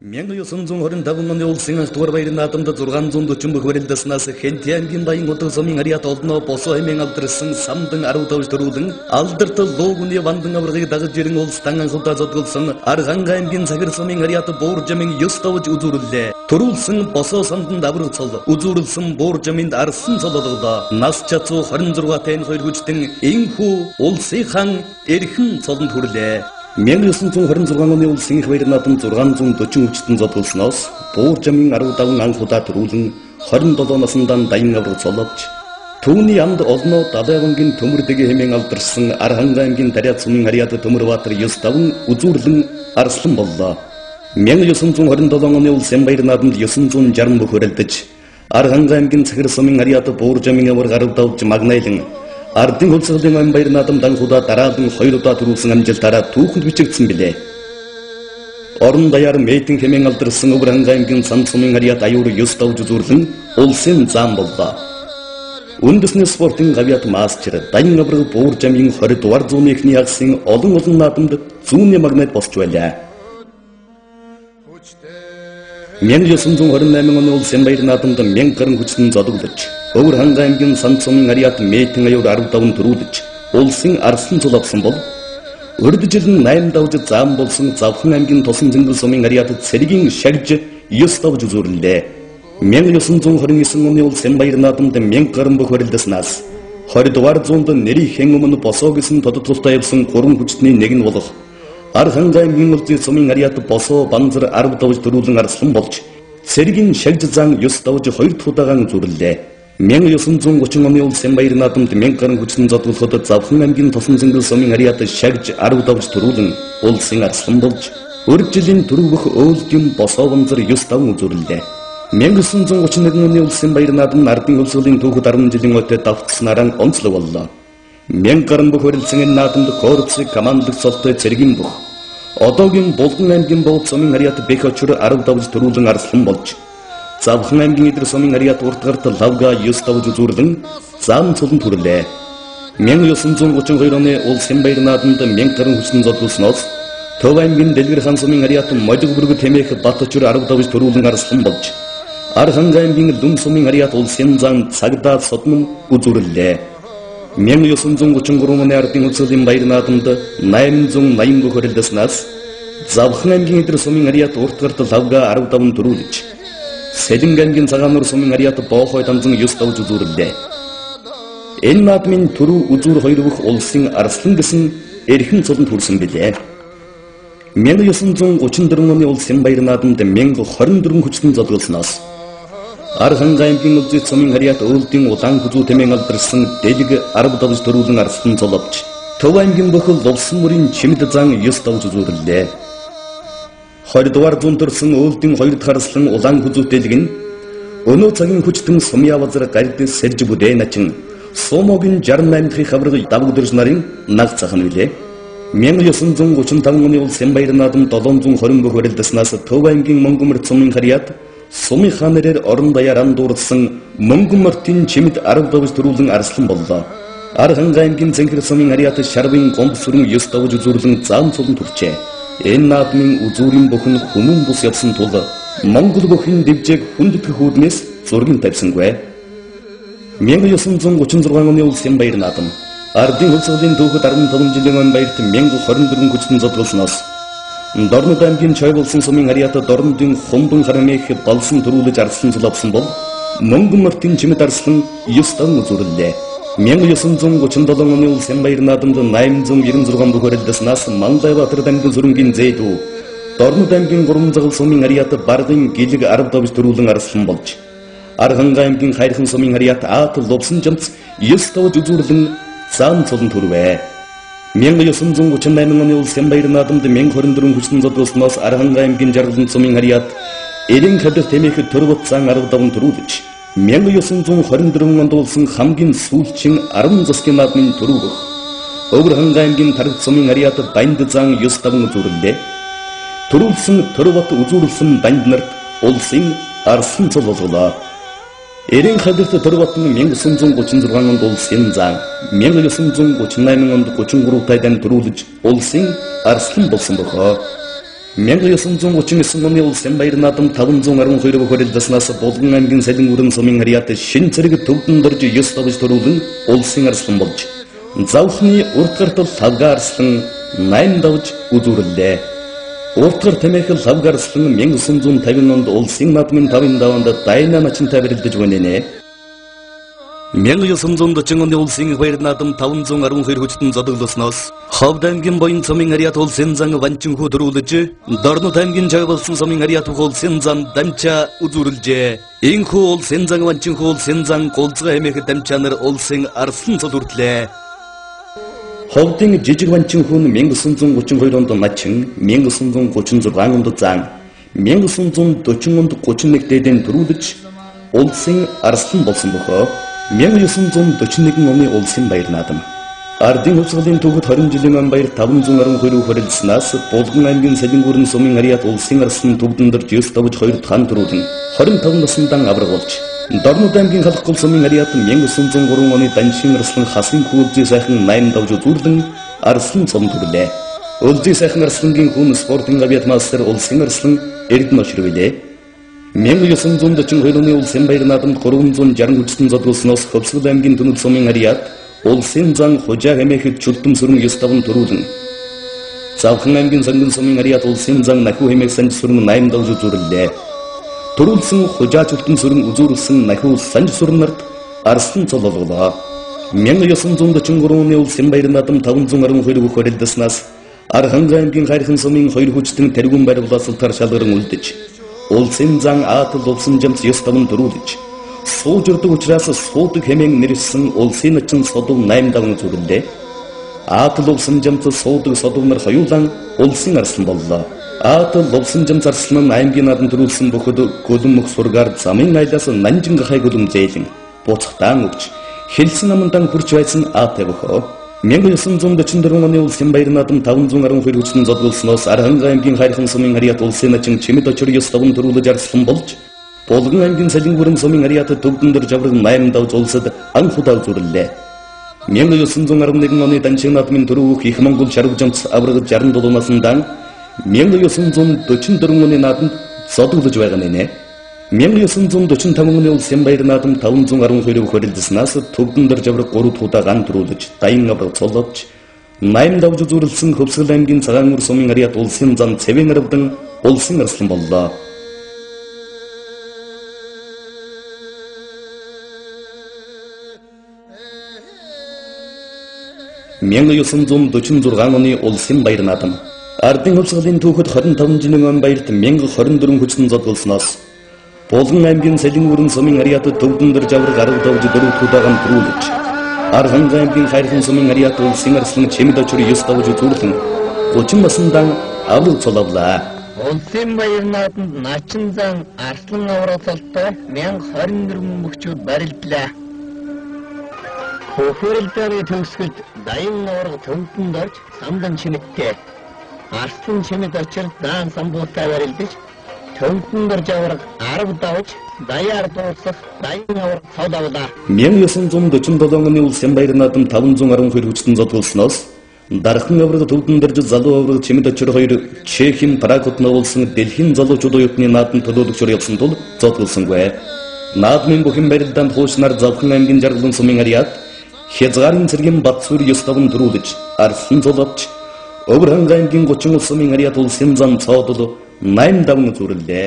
1925 оны улсын анх дугаар баярын наадамд 640 бүх барилдаснаас Хэнти аймгийн Баян удаг сумын харьяат олноо босоо хэмээн алдарсан самдан 15 төрүүлэн алдарт луугны вандан аваргыг дагаж ирэн улс дан анхудаа зодголсон Архангай аймгийн Цагир сумын харьяат Бууржамын 9 давж үзүүрлээ. Төрүүлсэн босоо самданд авраг цол, үзүүрлсэн Бууржамынд арсан цол олголоо. Нас чацуу 26 тань 2 хүчтэн инхүү улсын хаан эрхэм цолонд хүрлээ. 1926 оны улсын их баяр наадам 640 хүчтэн зодголсноос Бууржамын 15 анх удаа төрүүлэн 27 насндаа даян авраг цоловч түүний амд олноо Далайвангийн төмөрдөг хэмээн алдарсан Архангай аймгийн Дарьяат сумын харьяат Төмөрбаатар 9 даван үзүүрлэн арслан боллоо. 1927 оны улсын баяр наадамд 960 бүх өрөлдөж Архангай аймгийн Цахир сумын харьяат Бууржамын авраг 10 давж магнайлан Ардын хөлсгөлийн ам баяр наадам данхудаа дараалан 2 удаа төрүүлсэн амжилтаараа түүхэнд бичигдсэн билээ. Орон даяар мейтэн хэмээн алдарсан Өвөр Хангай аймгийн Санд сумын харьяат аюур 9 давж үзүүрлэн улсын зам боллоо. Үндэсний спортын гавьяат мастер Даян авраг Бууржамын 20 дугаар зууны эхний хагасын олон олон наадамд зүүнний магнит босч байлаа. 1928 оны улсын баяр наадамд 1000 гаруй хүчтэн зодоглож Өвөр Хангай аймгийн Санд сумын харьяат мейтэн аюур 15 төрүүлж улсын арслан цул авсан бол урд жил нь 8 давж заам болсон Завхан аймгийн Тусан зэнгэл сумын харьяат цэргийн шагж 9 давж үзүүрлээ. 1929 оны улсын баяр наадамд 1000 гаруй бүх барилдаснаас 20 дугаар зуунд нэрийн өмнө босоо гэсэн тодотголтой явсан 3 хүчтний нэг нь болох Архангай аймгийн улсын сумын харьяат босоо банзар 10 давж төрүүлэн арслан болж цэргийн шагж зан 9 давж 2 дахь удаагаан үзүүрлээ. 1930 оны улсын баяр наадамд 1000 гаруй хүчтэн зодголоход Завхан аймгийн Тусан зэнгэл сумын харьяат шагж 10 давж төрүүлэн улсын арслан болж урд жилийн түрүүгөх өөлдийн босоо банзар 9 даван үзүүрлээ. 1931 оны улсын баяр наадам ардын хөлсгөлийн түүхэд 10 жилийн өтө давтснараа онцлог боллоо. 1000 гаруй бүх барилцсан энэ наадамд корпусыг командлог цолтой цэргийн бүх одоогийн Булган аймгийн богд сумын харьяат Бэх очор 10 давж төрүүлэн арслан болж Завхан аймгийн Идэр сумын харьяат урт гарт Лавга 9 давж үзүүрлэн зам цулан төрлөө. 1932 оны улсын баяр наадамд 1000 гаруй хүчтэн зодголсноос Төв аймгийн Дэлгэр хаан сумын харьяат Можиг бүрэг тэмээх Бат очор 10 давж төрүүлэн арслан болж Архангай аймгийн Лүн сумын харьяат улсын зан цагдаа содмон үзүүрлээ. 1933 оны ардын хөлсгөлийн баяр наадамд 880 бүх барилдаснаас Завхан аймгийн Идэр сумын харьяат урт гарт Лавга 10 даван төрүүлж Сэлэнг аймгийн Цагаануур сумын харьяат Боохой дамзан 9 давж үзүүрлээ. Энэ наадмын түрүү үзүүр хоёр бүх улсын арслан гэсэн эрхэм цолонд хүрсэн билээ. 1934 оны улсын баяр наадамд 1024 хүчтэн зодголсноос Архангай аймгийн улсын сумын харьяат өвөлдийн улаан хүзүү тэмээн алдарсан Дэлэг 10 давж төрүүлэн арслан цоловч Төв аймгийн бүхэл Лувсан мөрийн Чимэд зан 9 давж үзүүрлээ. 20 дугаар зуун төрсэн өвөлдийн 2 дахь арслан улаан хүзүү дэлэг нь өнөө цагийн хүчтэн Сумья базар гарид сэрж бүдээ начин Сумогийн 68 дахь авраг давгдэрч нарын наг цахан билээ. 1935 оны улсын баяр наадам 720 бүх барилдаснаас Төв аймгийн Монгоморт сумын харьяат Сумын хаан нэрээр орон даяар ам дуурдсан Монгомортын Чимэд 10 давж төрүүлэн арслан боллоо. Архангай аймгийн Зэнхэр сумын харьяат Шарвын гомб сүрэн 9 давж үзүүрлэн зам цулан төрчээ. Энэ наадмын үзүүрийн бүхэн хүмүүн бус явсан тул Монгол бүхэн дэвжээг хүндэтгэх үүднээс зургийг тавьсангүй. 1936 оны улсын баяр наадам ардын хөлсгөлийн түүхэд 15 жилийн өмнө баярт 1024 хүчтэн зодголсноос Дорнод аймгийн Чойболсон сумын харьяат Дорнодын хумбан харамих балсан төрүүлж арслан цул авсан бол Монгомортын Чимэд арслан 9 даван үзүүрлээ. 1937 оны улсын баяр наадамд 896 бүх барилдаснаас Манлайбаатар дамжин сүрэнгийн зээдүү Дорнод аймгийн Гурван загал сумын харьяат Баргын гэлэг 10 давж төрүүлэн арслан болж Архангай аймгийн Хайрхан сумын харьяат Аат Лувсан жамц 9 давж үзүүрлэн зам цулан төрвэ. 1938 оны улсын баяр наадамд 1024 хүчтэн зодголсноос Архангай аймгийн Жаргалан сумын харьяат Эрен хавьд тэмээх Төрбот зан 10 даван төрүүлж 1924 онд болсон хамгийн сүүлчийн 10 засгийн наадмын түрүүгөх Өвөр Хангай аймгийн Тараг сумын харьяат Банд зан 9 даван үзүүрлээ. Төрүүлсэн Төрбот үзүүрлсэн банд нарт улсын арслан цол болголоо. Эрен хавьд Төрбот нь 1936 онд улсын зан 1938 онд 33 тайдан төрүүлж улсын арслан болсон бохоо. 1939 оны улсын баяр наадам 512 хөрөлдөснөөс Булган аймгийн Салин сумын харьяат шин зэрэг төвдөн дорж 9 давж төрүүлэн улсын арслан болж завхны урд гартал лавга арслан 8 давж үзүүрлээ. Урд гар тэмээх лавга арслан 1950 онд улсын наадмын 5 даванд дайна начинтай барилдаж гэнэ. 1940 оны улсын баяр наадам 512 хүчтэн зодоглосноос Ховд аймгийн буян сумын харьяат улсын зан ванчинхүү төрүүлж Дорнод аймгийн жагбалсан сумын харьяат улсын зан дамчаа үзүүрлжээ. Энхүү улсын зан ванчинхүү улсын зан гулцгаа хэмээх дамчаа нар улсын арслан цол хүртлээ. Ховдын жижиг ванчинхүү нь 1932 онд начин, 1936 онд зан, 1940 онд 31 дээдэн төрүүлж улсын арслан болсон бохоо. 1941 оны улсын баяр наадам. Ардын хувьсгалын түүхэд 20 жилийн өмнө баяр 512 хорилснаас Булган аймгийн Салингүүрэн сумын харьяат улсын арслан төвдөн дөрж 9 давж 2 дахь хан төрүүлэн 25 насндан авраг болж Дорнод аймгийн Халахгол сумын харьяат 1903 оны Даншин арслан хасын хүүлзий сайхан 8 давж үзүүрлэн арслан цом төрлөө. Өлзий сайхан арслангийн хүн спортын гавьяат мастер улсын арслан Эрдэнэ очирвэлээ. 1942 оны улсын баяр наадамд 360 хүчтэн зодголсноос Хөвсгөл аймгийн Түнэд сумын харьяат улсын зан хужаа хэмэхэд чүлтэн сүрэн 9 даван төрүүлэн Завхан аймгийн Сонгон сумын харьяат улсын зан нахиу хэмээх санж сүрэн 8 давж үзүүрлээ. Төрүүлсэн хужаа чүлтэн сүрэн үзүүрлсэн нахиу санж сүрэн нарт арслан цол олголоо. 1943 оны улсын баяр наадам 512 хөрөлдөснөөс Архангай аймгийн Хайрхан сумын 2 хүчтэн тэргүүн баривлаасалтаар шалгаран үлдэж улсын зан аатал улсын жамц 9 даван төрүүлж сууж өрдөг учраас суудаг хэмээн нэршсэн улсын начин содов 8 даван зүрлээ. Аатал улсын жамц суудаг содов нар хоёулан улсын арслан боллоо. Аатал улсын жамц арслан нь аймгийн наадам төрүүлсэн бөхөд гөлөн мөх сургаар замын айлаас нанжин гахай гөлөм зээлэн буцахтаан өгч хэлсэн амандан хүрч байсан аатай бөхөө. 1944 оны улсын баяр наадам 512 хүчтэн зодголсноос Архангай аймгийн Хайрхан сумын харьяат улсын начин чимэд очир 9 даван төрүүлж арслан болж Булган аймгийн Салингүүрэн сумын харьяат төвдөн дөр жавраг 8 давж улсад анх удаа үзүүрлээ. 1911 оны Даншин наадмын төрөөх их Монгол шарв жамц авраг 67 насндан 1944 оны наадамд зодоглож байгаа нэ. 1945 оны улсын баяр наадам 512 хорилдсанаас төвдөн дөр жавраг 3 дахь удаа ган төрүүлж даян авраг цоловч 8 давж үзүүрлсэн Хөвсгөл аймгийн Цагаан үр сумын харьяат улсын зан цэвэн аравдан улсын арслан боллоо. 1946 оны улсын баяр наадам. Ардын хувьсгалын түүхэд 25 жилийн өмнө баярт 1024 хүчтэн зодголсноос Булган аймгийн Салингүүрэн сумын харьяат төвдөн дөр жавраг 10 давж 4 дахь удаагаан төрүүлж Архангай аймгийн Хайрхан сумын харьяат улсын арслан чимэд очир 9 давж үзүүрлэн 30 насндан авраг цоловлаа. Улсын баяр наадамд начин зан арслан авраг цолтой 1024 мөхчүүд барилдлаа. Хөрөлдөөний төгсгөлд даян авраг төвдөнд орж самдан чимэттэй. Арслан чимэд очир даан самбуутай барилдаж төвдөн дор жавраг 10 давж даяар дуусах даян авраг цол авлаа. 1947 оны улсын баяр наадам 512 хүчтэн зодголсноос Дархан авраг төвдөн дөрж залуу авраг чимэд очир хоёр Чехийн Прагт нуулсан дэлхийн залуучууд оюутны наадам төлөөлөгчөөр явсан тул зодголсонгүй. Наадмын бүхэн барилдаанд хуучнаар Завхан аймгийн Жаргалан сумын харьяат хязгаарын цэргийн Батсүр 9 даван төрүүлж арслан цол авч Өвөр хангай аймгийн 30 улс сумын харьяат улсын зан цоодол 8 даван үзүүрлээ.